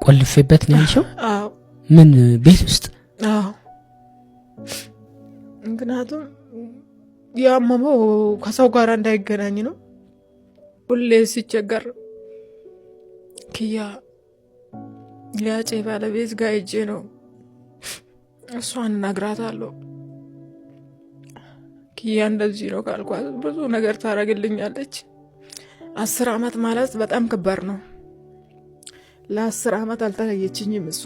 ቆልፌበት ነው ያልሽው? አዎ። ምን ቤት ውስጥ? አዎ። ምክንያቱም ያመመው ከሰው ጋር እንዳይገናኝ ነው። ሁሌ ሲቸገር ክያ የአጬ ባለቤት ጋር ሄጄ ነው እሷን እነግራታለሁ። ክያ እንደዚህ ነው ካልኳት ብዙ ነገር ታደርግልኛለች። 10 ዓመት ማለት በጣም ከባድ ነው። ለ10 ዓመት አልተለየችኝም እሷ።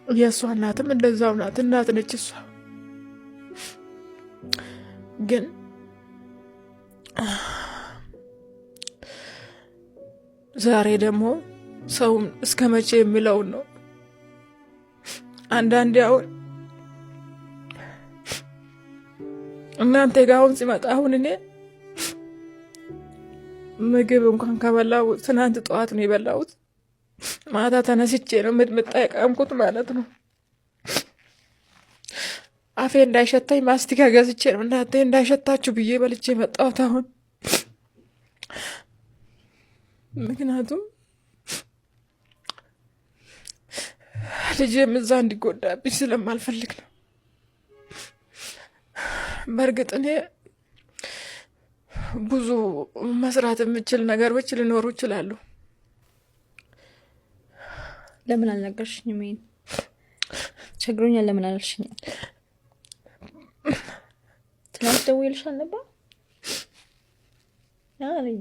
የእሷ እናትም እንደዛው ናት፣ እናት ነች እሷ። ግን ዛሬ ደግሞ ሰውን እስከ መቼ የሚለውን ነው። አንዳንዴ አሁን እናንተ ጋ አሁን ሲመጣ አሁን እኔ ምግብ እንኳን ከበላሁ ትናንት ጠዋት ነው የበላሁት። ማታ ተነስቼ ነው ምጥምጣ የቃምኩት ማለት ነው። አፌ እንዳይሸታኝ ማስቲካ ገዝቼ ነው እናንተ እንዳይሸታችሁ ብዬ በልቼ መጣሁት አሁን። ምክንያቱም ልጄም እዛ እንዲጎዳብኝ ስለማልፈልግ ነው። በእርግጥ እኔ ብዙ መስራት የምችል ነገሮች ሊኖሩ ይችላሉ። ለምን አልነገርሽኝም? ይሄን ቸግሮኛል ለምን አላልሽኝም? ትናንት ደውዬልሽ አልነበር? አለኝ።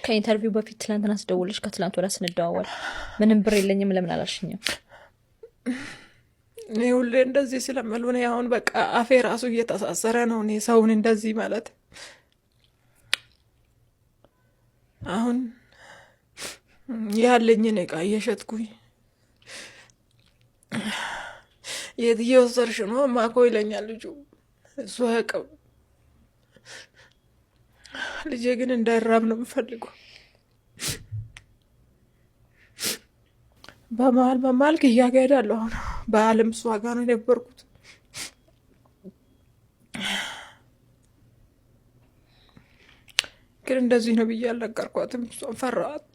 ከ interview በፊት ትናንትና ስደውልሽ ከትናንት ወዲያ ስንደዋወል ምንም ብር የለኝም ለምን አላልሽኝም? እኔ ሁሌ እንደዚህ ስለምል እኔ አሁን በቃ አፌ ራሱ እየተሳሰረ ነው። እኔ ሰውን እንደዚህ ማለት አሁን ያለኝን እቃ እየሸጥኩኝ የት እየወሰድሽ ነው ማኮ ይለኛል ልጁ። እሱ አያውቅም። ልጄ ግን እንዳይራብ ነው የምፈልገው። በመሀል በመሀል ክያ ጋ እሄዳለሁ። አሁን በዓለም እሷ ጋር ነው የነበርኩት። ግን እንደዚህ ነው ብዬ አልነገርኳትም። እሷን ፈራኋት።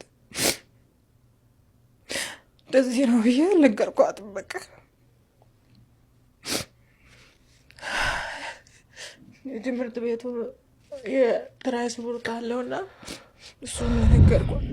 እንደዚህ ነው ብዬ አልነገርኳትም። በቃ የትምህርት ቤቱ የትራንስፖርት አለውና እሱን ነገርኳት።